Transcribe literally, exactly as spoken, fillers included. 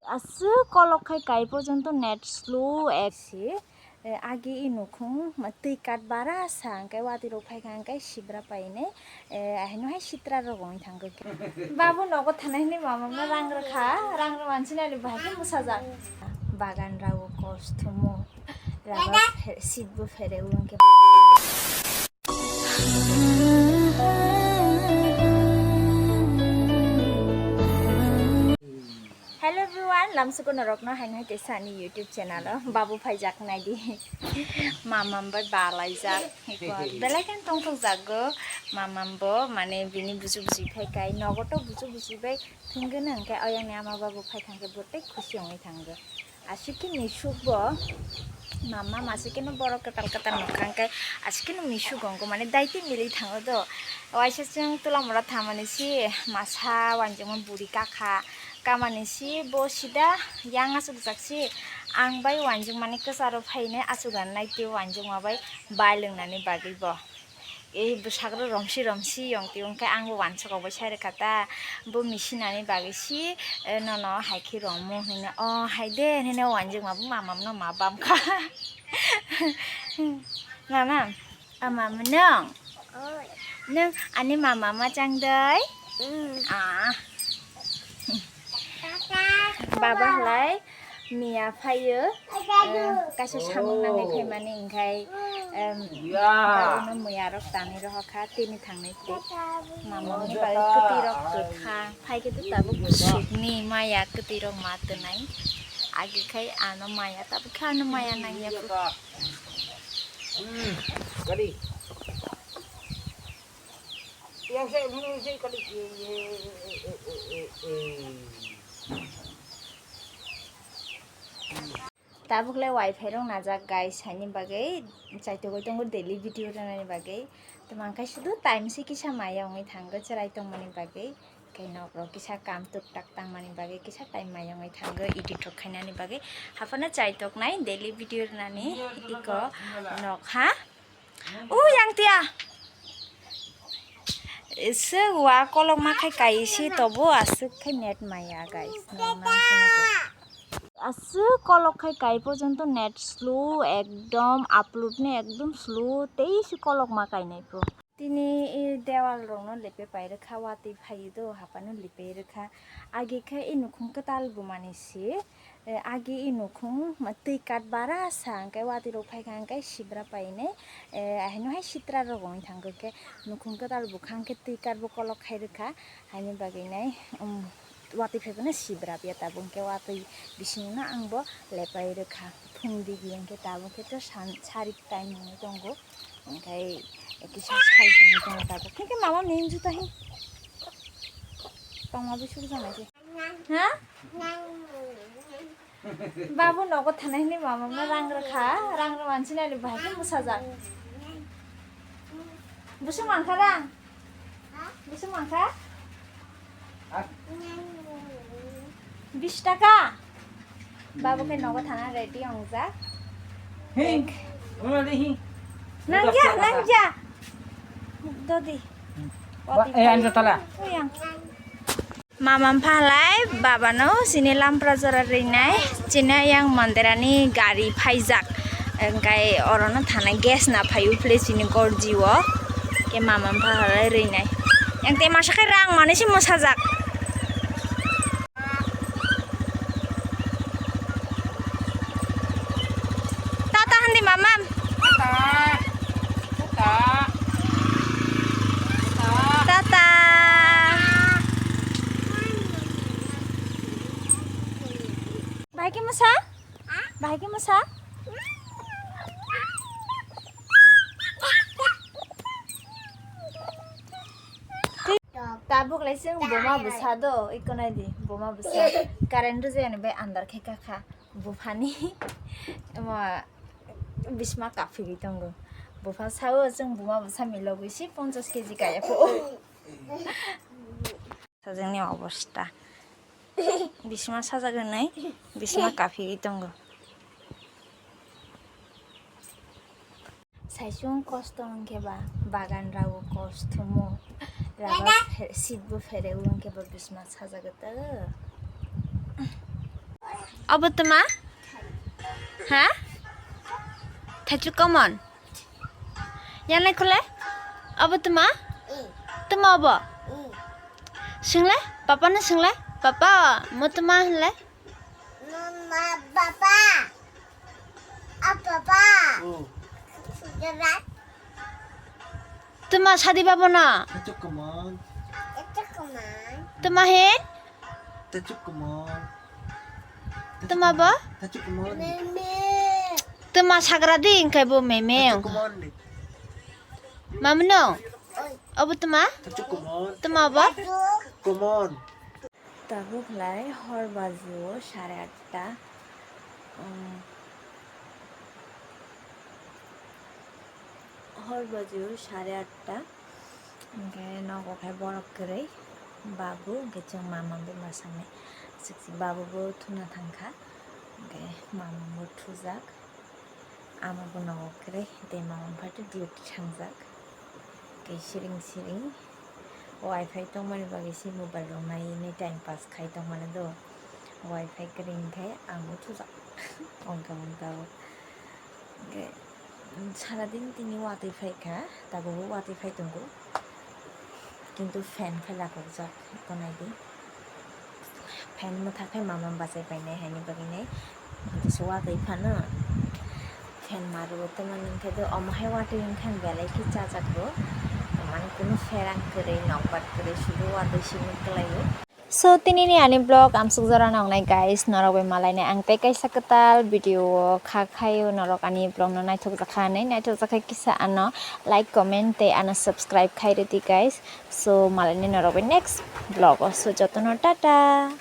Aswk kolok khai kai porjonto net slow ek si. Eh, agi i nukhung ma twi kat bara sa hwnkhe watwi rok phaikha hwnkhe sibra painai, eh, ahino hai sitra rok wngwi thangkha. Babu nogo thanai hwnwi mama no rang rwkha, rang rwmani sini ali bahai khe mwsajak. Bagan rao kos thumo, raba phe-, sitbo phereo hwnkhe. Hello everyone, lamsuko norokno haino hai kaisa ani YouTube channel o babu phaijak naidi. Mamam bai balaijak. Belai khe tongthok jago. Mamam bo mane bini buju buji phai kai nogo to buju buji bai thwngwi nang khe oyang ni ama babu phai thang khe bo tei khusi wngwi thango. Aswk khe misuk bo, mama maswk khe no borok kwtal kwtal nukha hwnkhe aswk khe no misuk ongkho, mane daiti milwi thango do. Waisa chwng tulamura thamani si masa uanjukma buri kakha, kamani si bo sida yang achukjak si, ang bai uanjukmani kwcharo phainai achukna naitwi uanjukma bai bai lwngnani bagwi bo. Ei bwsakro romsi romsi yong twi wngkhe ang bo uansukgo bai sai rwkha ta. Bo misinani bagwi si, eh, nono hai khe romo hwnwi, o hai de hwnwi uanjukma bo mamam no ma bam kha. Mama, a mama nwng? Nwng ani mama ma chang dai? Ah. Baba halai miya phaio, eh, kaisa samung nangwi phaimani hwnkhe, em, babuno muya rok tanwi rohor kha, tini thangnai tei. Mamamni bagwi kwtwi rok kwkha, phaikhe to tabuk bwswkni maya kwtwi rok ma twnai. Agi khai ano maya, tabuk khe ano maya nangya. Tabuk le wifi rok najak guys, haini bagwi chaitogwi tongo daily video rwnani bagwi. Tamo hwnkhe sudu time se kisa maya wngwi thango chwrai tongmani bagwi. Khe nok rok kisa kam tuk tak tangmani bagwi kisa time maya wngwi thango edit rok khainani bagwi. Haphano chaitoknai daily video rwnani iko nok ha. O yang tia. Ese wa kolok ma khai kai si tobo aswk khai net maya guys. Aswk kolok khai kai porjonto net slow ekdom upload ni ekdom slow tei si kolok ma kainai po. Tini i dewal rokno lepe pai rwkha watwi phaiwi do haphano lepe rwkha. Agi khe i nukhung kwtal bumani si. Eh, agi i nukhung ma twi kat bara sa hwnkhe watwi rok phaikha hwnkhe sibra painai, eh, ahino hai sitra rok wngwi thangkha khe nukhung kwtal bukhang khe twi kat bo kolok khai rwkha haini bagwi nai, um, watwi phaiphano sibra ya tabuk hwnkhe watwi bisingo no ang bo lepai rwkha phung digi hwnkhe tabuk khe to san sarik time wngwi tongo hwnkhe kisa sai tongwi tongo tabuk hwnkhe mama ni juta hi tongma bisuk jana khe. Ha? Babu nogo thanai hwnwi mama no rang rwkha, rang rwmani sini ali bahai khe mwsajak. Busuk mankha rang? Busuk mankha? Bis taka? Babu khe nogo thana ready ongjak. Hi. Ulo de hi. Nangya, nangya. Dodi. Ba, eh, ang tala. Uyang. Mama phalai babano sini lampra jora rinai, chini yang mandirani gari phaijak, engkai orono thanai gas na phaiu phle chini gorjio, ke mama phalai rinai, yang te masa khe rang mani si mosajak. Tata handi mama. Tata. Tata. Bahai khe mwsa? Bahai khe mwsa? Tabuk lai chwng boma bwsa do, iko nai di, boma bwsa. Current rwjak yani bai andar khe kakha. Buphani omo bisma kaphigwi tongo. Bupha sao chwng buma bwsa milogwi se ponchas keji kaya pho. Sajwkni obostha. Bisma sajak hwnwi bisma kaphigwi tongo. Saichung kosto wngkhe ba bagan rao kos thumo, Raba phe-, seat bo phereo hwnkhe bo bisma sajagwi ta. Obo tma? Ha? Thaichuk komon? Yanai khole? Obo tma? Tma obo? Swngle? Papa no swngle? Papa, mo tma hwnle? Mama, papa. A papa. Tma sadi babo no? Thaichuk komon. Thaichuk komon. Tma he? Thaichuk komon. Tma bo? Thaichuk komon. Meme. Tma sagra di hwnkhe bo meme. Thaichuk komon di. Mamno? Oi. Obo tma? Thaichuk komon. Tma bo? Thaichuk. Komon. Tabuk lai hor baji o sare atta. Um, hor baji o sare atta. Hwnkhe nogo khe borok kwrwi, babu, hwnkhe chwng mama bai ma sangnai. Swk swk babu bo thuna thangkha. Hwnkhe mama bo thujak. Ama bo nogo kwrwi tei mama bai duty thangjak. Tei siring siring wifi tongmani bagwi se mobile rok naiwi time pass khai tongmani do. Wifi kwrwi hwnkhe ang bo thujak. Ongkha mungkha o. Hwnkhe sara din tini watwi phaikha, tabukbo watwi phai tongo. Kintu fan khe lakokjak, eko naidi. Fan mwthak khe mama bachai painai haini bagwinai. Tei se watwi phano fan mario, tei mani hwnkhe do omo hai watwi wngkha belai khe chajakgo. Mani kunu pherang kwrwi, nokbar kwrwi, sudu watwi simi kwlaio. So, tinini ani vlog amsuk jora nongnai, guys, norok bai malainai ang tei kaisa kwtal video o kha khaio, norok ani vlog no naithok jakha hinwi, naithok jakha kisa ano like, comment tei ano subscribe khai rwdi, guys. So, malainai norok bai next vlog o. So, jotono tata.